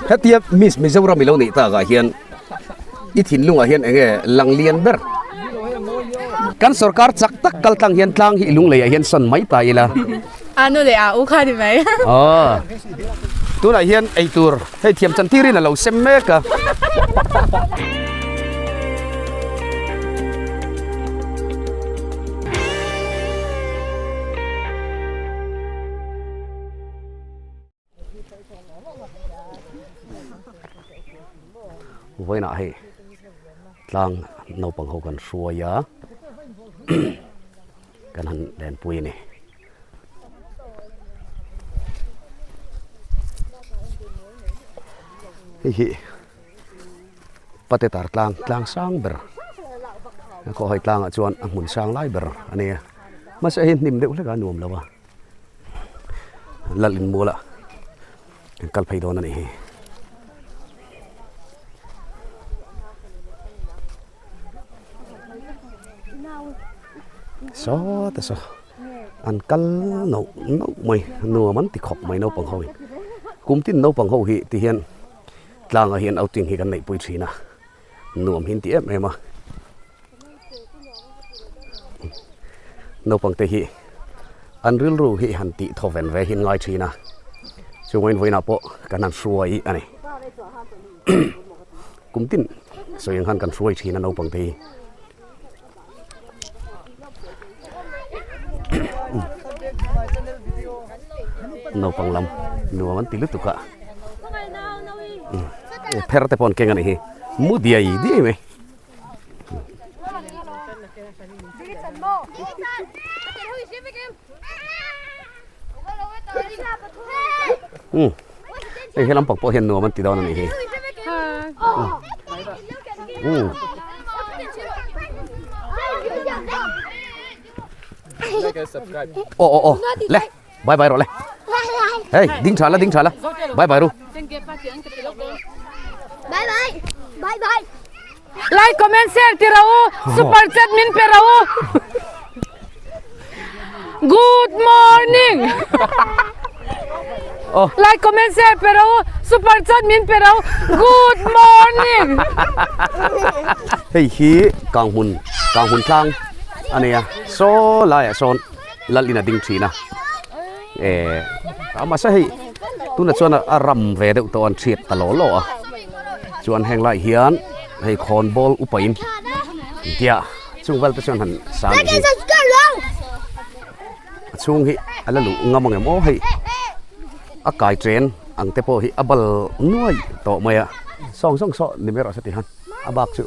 Hetia Miss Mizoram i lo neih takah hian i thinlungah hian eng nge lang lian ber? Kan sorkar chak tak kal tlang hian tlang hi i lungleiah hian sawn mai ta ila. A nu leh a u kha ni mai. Aw. Tunah hian eitur hei thiam chan tirin a lo sem mek a. Vawiinah hei tlang naupang ho kan hruai a kan han lenpui a ni. Hei hi Patetar tlang tlang sang ber khawhai tlangah chuan a hmun sang lai ber a ni a mahse hei hnim deuh hlek a nuam lo a. Lal in mual ah kan kal phei dawn a nih hi. Saw te saw an kal noh noh mai nuam an ti khawp mai naupang ho in kum tin naupang ho hi ti hian tlang ah hian outing hi kan neih pui thin a nuam hi an ti em em a. Naupang te hi an rilru hi han tih thaw ven ve hi an ngai thin a, chungin vawiinah pawh kan han hruai a ni. Kum tin sawi ang khan kan hruai thin a naupang te hi. Naupang lam nuam an ti lutuk a, pher te pawh an keng a nih hi, mu diai diai mai. Hei he lampang pawh hian nuam an ti dawn a nih hi. Aw aw aw le bye bye rawh le. Hei ding tha la ding tha la bye bye ru. Bye bye bye bye. Like comment share ti rawh u super chat min pe rawh u. Good morning. Oh. Like comment share pe rawh u super chat min pe rawh u good morning. Hei hi kanghmun kanghmun tlang a nia saw laiah sawn lal in a ding thin a eh a mahse hei tunah chuan a ram ve deuh tawh a an chhiat ta law law a chuan heng laiah hian hei khawnbawl upa in tia chung vel te chuan han sa a nih hi a chhung hi a la luh ngam ang em aw hei a kai chen ang te pawh hi a bal nuai tawh mai a sawng sawng saw ni mai rawh se ti khan a bak chu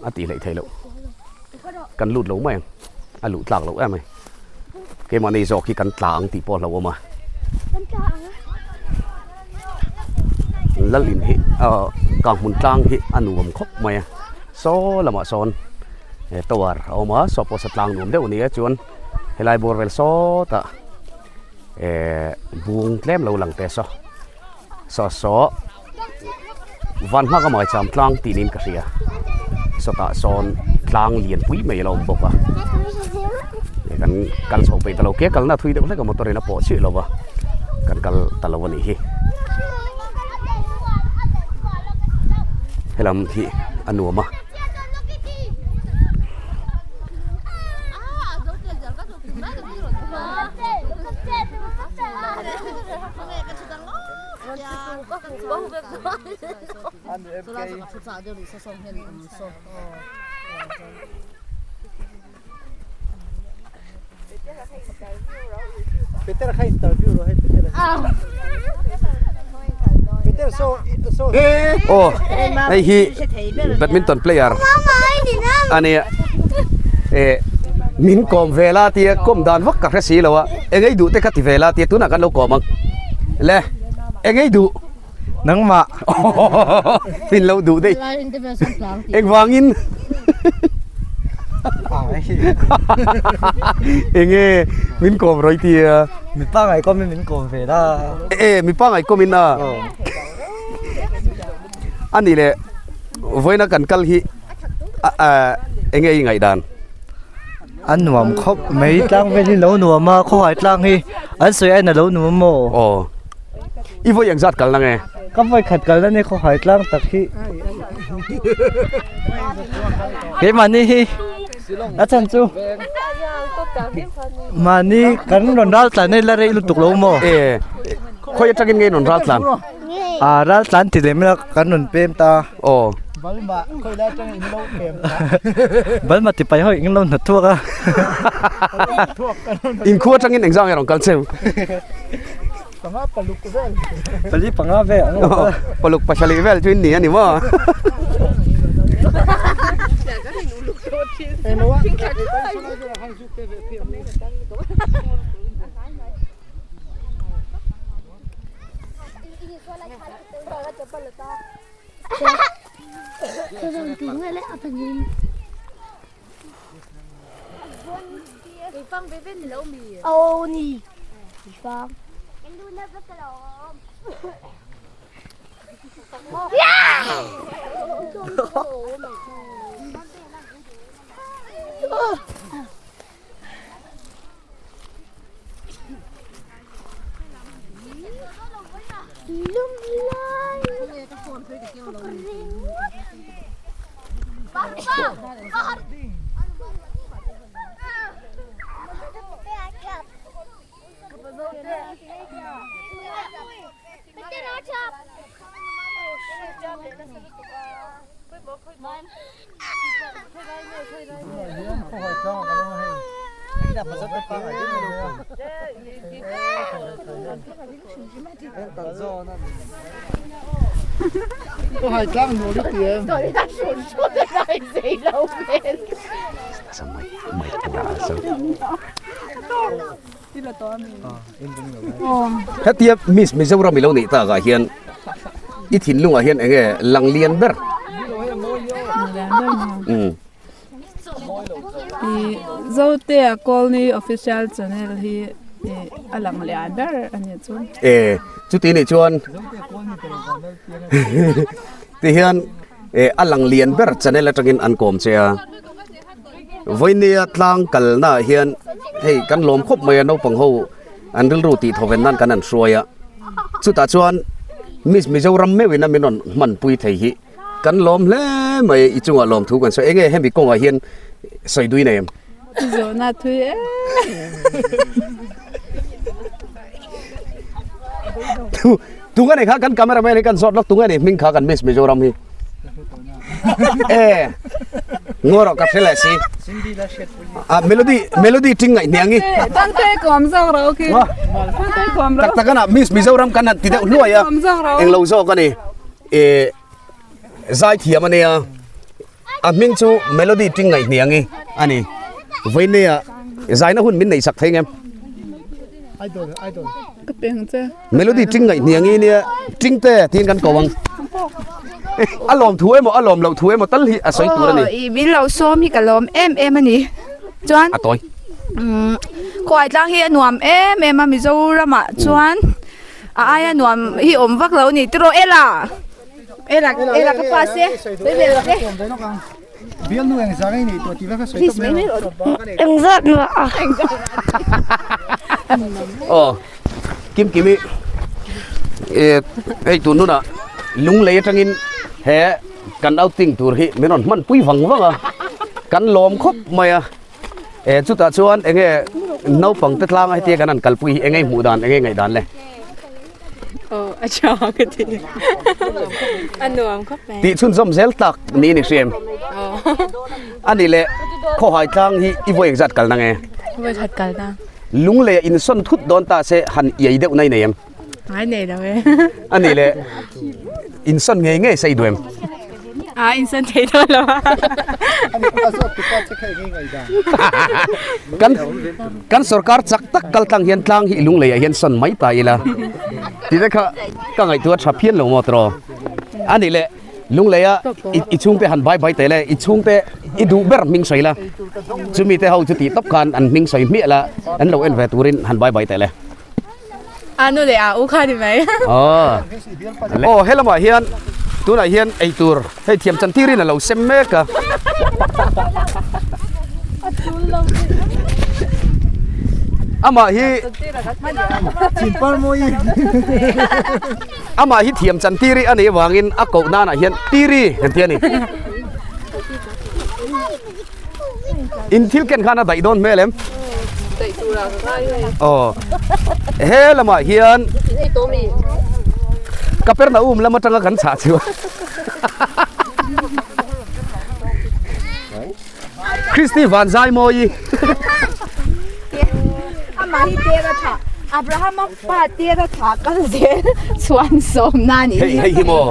a tih hleih theih loh. Kan lut lo mai ang, a luh tlak loh em ai. Keimahni zawk hi kan tla ang tih pawh a hlauhawm a. Lal in hi ah Kanghmun tlang hi a nuam khawp mai a, saw lamah sawn he tower a awm a, saw pawh sa tlang nuam deuh a ni a, chuan helai bawr vel sawtah eh bung tlem lo lang teh saw, saw saw. Van nghak a maicham tlang tih niin ka hria sawtah sawn tlang lian pui mai a lo awm bawk a hei kan kal chho peih ta lo ke kalna thui deuh hlek a motor in a pawh chiah lo va kan kal ta lo a nih hi helam hi a nuam a. Aw hei hi badminton player a nia eh min kawm ve la tia kawm dan vak ka hre si lo a eng ei duh te kha ti ve la tia tunah kan lo kawm ang le eng ei duh nangmah min lo duh daih engvangin enge min kawm rawih tia mipa ngaihkawmin min kawm ve la e mipa ngaihkawmin a a nih leh vawiina kan kal hi enge i ngaihdan. A nuam khawp mai tlang vel hi lo nuam a khawhai tlang hi an sawi aiin a lo nuam maw? Aw i vawi engzat kalna nge? Ka vawi khat kalna nia khawhai tlang tak hi keimahni hi a chhan chu mahni kan rawn ral tlan hi la rei lutuk lo maw? E khawi atangin nge rawn ral tlan? A ral tlan ti lem ila kan rawn pem ta. Aw. Balma khawi lai atangin in lo pem ta. Balma ti pai ho in lo hna thuak a. In khua atangin engzah nge rawn kal cheu? Panga paluk vel. Pali panga vel ang lo. Paluk pasarih vel chu in ni a ni maw? Hetia Miss Mizoram i lo neih takah hian i thinlungah hian eng nge lang lian ber? I Zotea Colony Official Channel hi a lang lian ber a ni chu. E chuti nih chuan tihian a lang lian ber channel atangin an kawm che a. Vawinia tlang kalnaah hian hei kan lawm khawp mai a naupang ho an rilru tih thawven nan kan han hruai a chutah chuan Miss Mizoram meuhin a min rawn hmanpui thei hi kan lawm hle mai i chungah lawm thu kan sawi eng nge hemi kawngah hian sawi dui nei em? Zawhna thui em. Tunga nei kha kan cameraman hi kan zawt lawk tunga nei hming kha kan Miss Mizoram hi. E ngawr ka hre leh si. A melody melody ting ngaih hniang i. Tangte kom zawk ro khi. Tangte kom ro. Tak tak ana Miss Mizoram kan han ti deuh hluai a. Englo zawk ani. E zai thiam ania. A hming chu Melody ting ngaih hniang i ani. Vawinia zaina hun min neih sak thei ngem. Idol idol. Ka peng che. Melody ting ngaih hniang i nia ting te tiin kan ko ang. A lawm thu emaw a lawm loh thu emaw tal hi a sawi tur a ni. Aw i min lo sawm hi ka lawm em em a ni. Chuan A tawi. Umm khuai tlang hi a nuam em em a Mizoramah chuan a aia nuam hi awm vak lo a ni tiraw Ela. Ela ela ka pa se sawi ve rawh se. Bialnu engzah nge nei tawh tih vek a sawi tawp mai a. Engzat mah a. Aw Kim Kimi e hei tun hunah lunglei atangin he kan outing tur hi min rawn hman pui vang vang a kan lawm khawp mai a e chutah chuan enge naupang te tlanga hetia kan han kalpui hi enge hmuh dan enge ngaih dan le. Aw a tha ka ti a nuam khawp mai. Tih chhunzawm zel tak niin i hriam. A ni le khawhai tlang hi i vawi engzat kalna nge? Vawi khat kalna. Lunglei a insawn thut dawn ta se han iai deuh nai nei em? Ngai nei lo e. A ni le insawn ngei ngei se i duh em? A insawn thei dawn lo a. Kan kan sorkar chak tak kal tlang hian tlang hi lunglei ah hian sawn mai ta ila tih te kha ka ngaihtuah tha phian lo maw tiraw a nih leh lunglei a i chhungte han bai bai teh le i chhungte i duh ber hming sawi la chumi te ho chu tih tawp khan an hming sawi hmiah la an lo en ve turin han bai bai teh le. A nu leh a u kha ni mai. Aw. Aw he lamah hian tunah hian eitur hei thiam chan tirin a lo sem mek a. Amah hi Amah hi thiam chan tiri a nih avangin a koh nanah hian tiri kan ti a ni. In thil ken khan a daih dawn hmel em? Aw. He lamah hian Kapernaum lam atanga kan chah chu. Christy van zai mawi. Amah hi tera tha Abraham a pa tera tha kal zel chuan sawm na ni. Hei hei hi maw.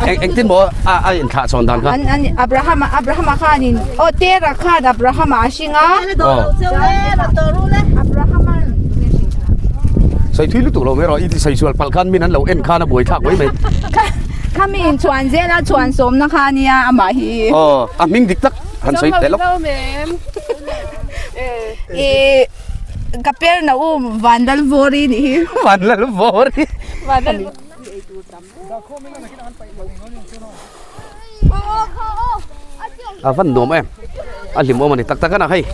Eng engtin maw a a in thlah chhawn dan kha. An an Abraham Abraham a khan in aw tera khan Abraham a hring a. Abraham a Sawi thui lutuk lo mai rawh i ti sawi sual palh khan min an lo en khan a buai thlak mai mai. Khami in chhuan zel a chhuan sawmna kha ania amah hi. Aw a hming dik tak han sawi teh lawk. I Kapernaum Vanlalvawri nih hi. Vanlalvawri. A van nuam em a hlim awm a ni tak tak a na hei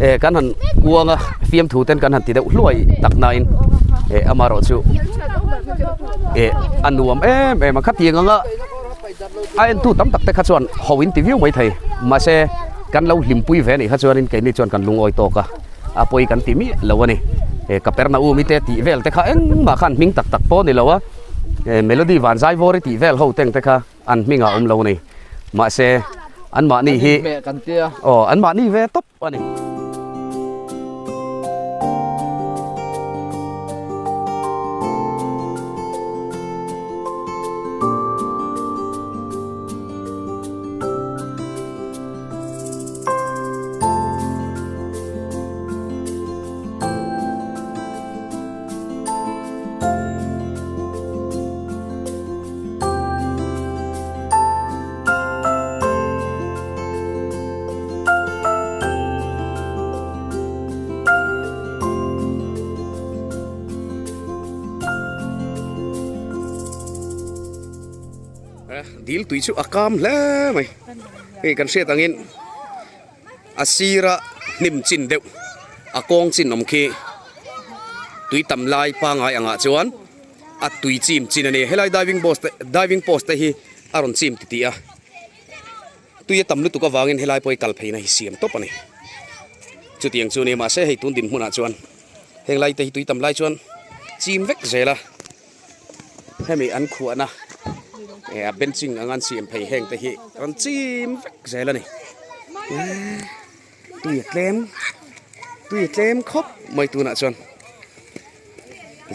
eh kan han uang a fiamthu ten kan han ti deuh hluai tak na in eh amaherawh chu eh a nuam em em a khatiang anga a entu tam tak te kha chuan ho in ti viau mai thei mahse kan lo hlimpui ve anih kha chuanin keini chuan kan lungawi tawk a a pawi kan ti miah lo a ni eh Kapernaum i te tih vel te kha engmah khan hming tak tak pawh a ni lo a. Eh melody van zai vawr i tih vel ho teng te kha an hming ah awm lo a ni mahse an mahni hi aw an mahni ve tawp a ni. Dil tui chu a kam hle mai hei kan hriat angin A sira hnim chin deuh a kawng chin awm khi tui tam lai pangai angah chuan a tui chim chin a ni. Helai diving post te diving post te hi a rawn chim titih a, tui a tam lutuk avangin helai pawh hi kal pheina hi siam tawp a ni. Chutiang chu a ni mahse hei tun dinhmunah chuan heng lai te hi tui tam lai chuan chim vek zel a. Hemi an khuahna eh a benching anga an siam phei heng te hi rawn chim vek zel a ni. Tui a tlem tui a tlem khawp mai tunah chuan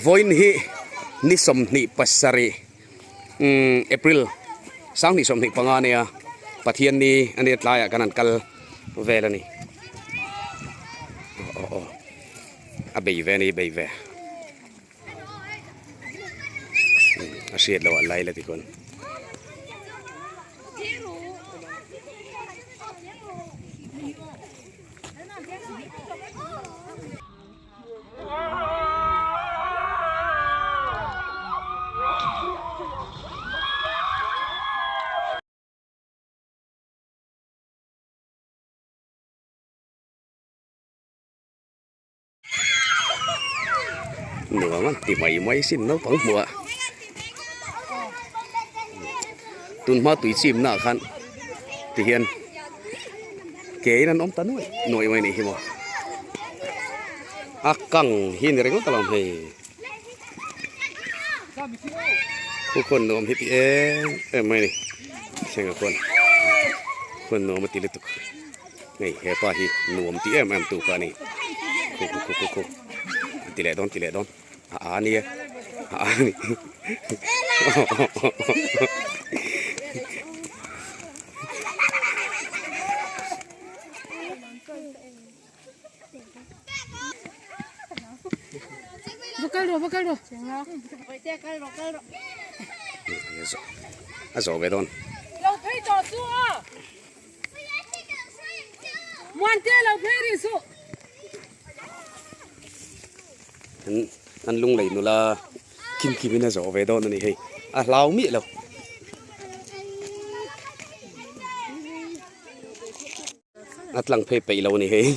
vawiin hi ni 27 umm April 2025 ania Pathianni ania tlaiah kan han kal vel a ni. Aw aw a bei ve a ni bei ve. A hriat loh ah lai la tikhawn. Nuam an ti mai mai sin naupang hmuh ah tunhma tui chim na ah khan ti hian ke in an awm ta nuaih nuaih mai a nih hi maw a kang hi a ni ringawt alawm hei khu khawn nuam hi ti em em mai a ni thleng ah khuan khuan nuam a ti lutuk. Hei hepa hi nuam ti em em tu kha a ni khu khu khu khu khu a ti leh dawn ti leh dawn a a nia a a ni Va kal rawh va kal rawh a zawh ve dawn. Lo phei tawh chu aw. Muante lo phei rih suh. An an lunglei nula kim kim in a zawh ve dawn a ni hei a hlau miah lo. A tlang phei peih lo a ni hei.